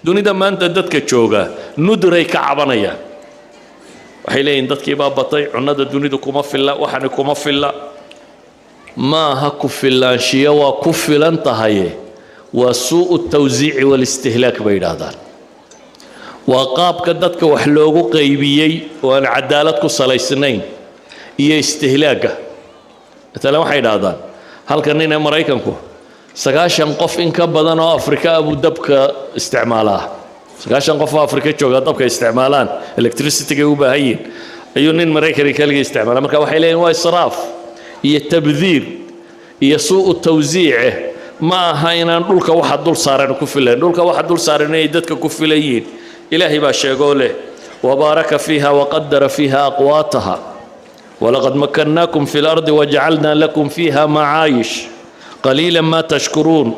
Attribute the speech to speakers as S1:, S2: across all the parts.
S1: Dunida maanta dadka jooga nudray ka cabanayaan. Waxay leeyihin dadkii baa batay, cunnada dunidu kuma filla, waxani kuma filla. Ma aha ku filaanshiyo, waa ku filan tahaye, waa سوء التوزيع والاستهلاك bay yidhaahdaan. Waa qaabka dadka wax loogu qaybiyey oo aan cadaalad ku salaysnayn iyo istihlaagga. Maalan waxay idhaahdaan halka nin ee Maraykanku 90 qof in ka badan oo Afrika ah buu dabka isticmaalaa. 90 qof oo Afrika jooga dabka isticmaalaan, electricity-gay u baahan yihin, ayuu nin Maraykani keligii isticmaala. Marka waxay leeyihin waa israaf iyo tabdiir iyo سوء التوزيع. Ma aha inaan dhulka waxa dul saaran ku filan, dhulka waxa dul saaran inay dadka ku filan yihiin. Ilaahay baa sheegoo leh: وبارك فيها وقدر فيها أقواتها ولقد مكناكم في الأرض وجعلنا لكم فيها معايش قليلا ما تشكرون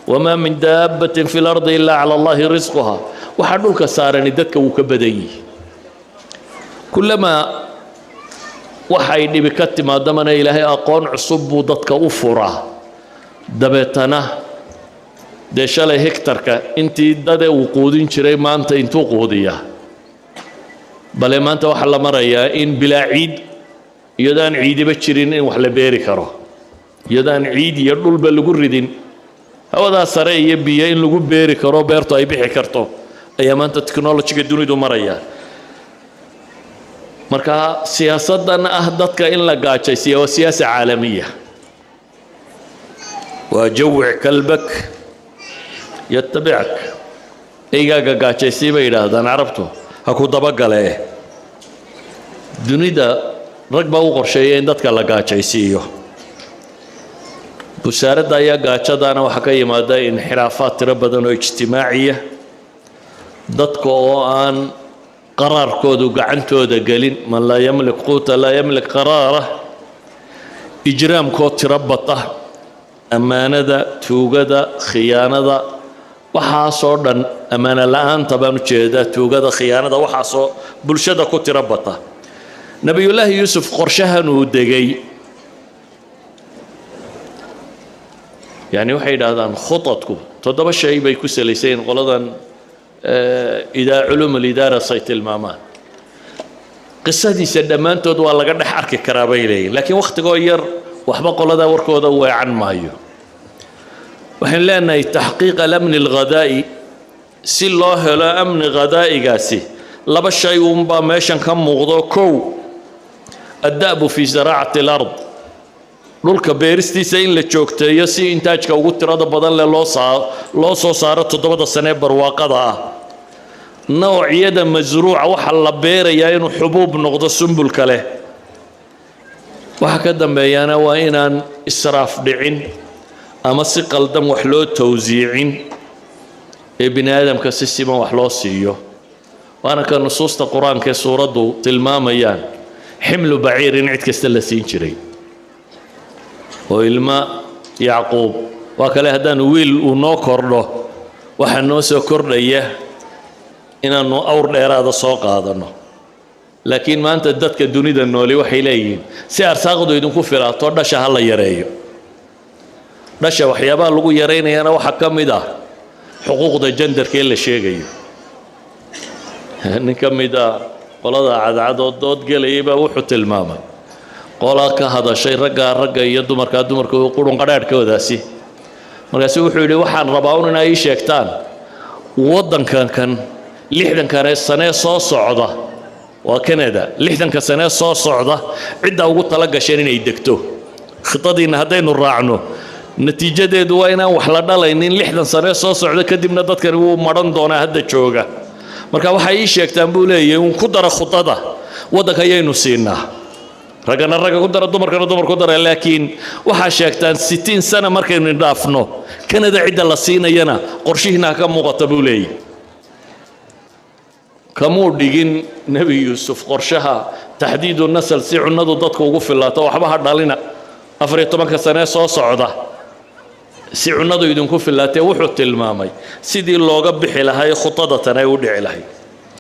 S1: وما من دابة في الأرض إلا على الله رزقها. Waxaa dhulka saarani dadka wuu ka badan yihi. Kulamaa waxay dhibi ka timaadamana, Ilaahay aqoon cusub buu dadka u furaa. Dabeetana dee shalay hektarka intii dade uu quudin jiray, maanta intuu quudiyaa? Bale maanta waxaa la marayaa in bilaa ciid, iyadoo aan ciidiba jirin, in wax la beeri karo, iyadoo aan ciid iyo dhulba lagu ridin, hawadaa sare iyo biyo in lagu beeri karo, beertu ay bixi karto ayaa maanta technology-ga dunidu maraya. Marka siyaasaddan ah dadka in la gaajaysiiya waa siyaasa caalamiya, waa جوع كلبك يتبعك. Eygaaga gaajaysii, bay yidhaahdaan Carabtu, ha ku dabagalee. Dunida rag baa u qorsheeya in dadka la gaajaysiiyo. Busaaradda ayaa gaajadaana waxaa ka yimaada inxiraafaad tiro badan oo ijtimaaciya, dadka oo aan qaraarkoodu gacantooda gelin. من لا يملك قوته لا يملك قراره. Ijraamkoo tiro bata, ammaanada, tuugada, khiyaanada, waxaasoo dhan, ammaano la-aanta baan u jeedaa, tuugada, khiyaanada, waxaasoo bulshada ku tiro bata. Nebiyullaahi Yuusuf qorshahan uu degay, yani waxay yidhaahdaan khudadku toddoba shay bay ku salaysayiin, qoladan idaa علوم الإدارة say tilmaamaan. Qisadiisa dhammaantood waa laga dhex arki karaa, bay leeyihin, laakiin wakhtigoo yar waxba qoladaa warkooda weecan maayo. Waxaynu leenahay تحقيق الأمن الغذائي, si loo helo amni ghadaa'igaasi, laba shay uunbaa meeshan ka muuqdo. Kow, الدأب في زراعة الأرض, dhulka beeristiisa in la joogteeyo si intaajka ugu tirada badan leh loo soo saaro 7da sane ee barwaaqada ah. Noocyada masruuca waxaa la beerayaa inuu xubuub noqdo sumbulka leh. Waxa ka dambeeyana waa inaan israaf dhicin ama si qaldan wax loo tawsiicin ee bini aadamka si siman wax loo siiyo. Waana ka nusuusta Qur-aanka ee suuraddu tilmaamayaan حمل بعير in cid kasta la siin jiray oo ilma Yacquub waa kale. Haddaanu wiil uu noo kordho, waxaa noo soo kordhaya inaannu awr dheeraada soo qaadanno. Laakiin maanta dadka dunida nooli waxay leeyihiin si arsaaqdu idinku filaato, dhasha ha la yareeyo. Dhasha waxyaabaha lagu yaraynayana waxaa ka mid ah xuquuqda gender-ka ee la sheegayo. Nin ka mid a qolada cadcad oo dood gelayay baa wuxuu tilmaamay qolaa ka hadashay raggaa ragga iyo dumarkaa dumarka qurun qadhaadhkoodaasi. Markaasu wuxuu yidhi: "Waxaan rabaa un inaa ii sheegtaan waddankan kan 60kan sanee soo socda, waa Canada, 60ka sanee soo socda, ciddaa ugu tala gasheen inay degto. Khitadiinna haddaynu raacno, natiijadeedu waa inaan wax la dhalaynin 60 sanee soo socda, kadibna dadkani wuu madhan doonaa hadda jooga. Marka waxay ii sheegtaan," buu leeyahay, "uun ku dara khudada waddanka ayaynu siinaa, raggana ragga ku dara, dumarkana dumar ku dara. Laakiin waxaa sheegtaan 60 sana markaynu dhaafno Kanada cidda la siinayana qorshihiina ha ka muuqata," buu leeyahy. Kamuu dhigin Nebi Yuusuf qorshaha تحديد النسل si cunnadu dadka ugu filaato. Waxba ha dhalina 14ka sanee soo socda si cunnadu idinku filaatee. Wuxuu tilmaamay sidii looga bixi lahay khudadatan ay u dhici lahayd.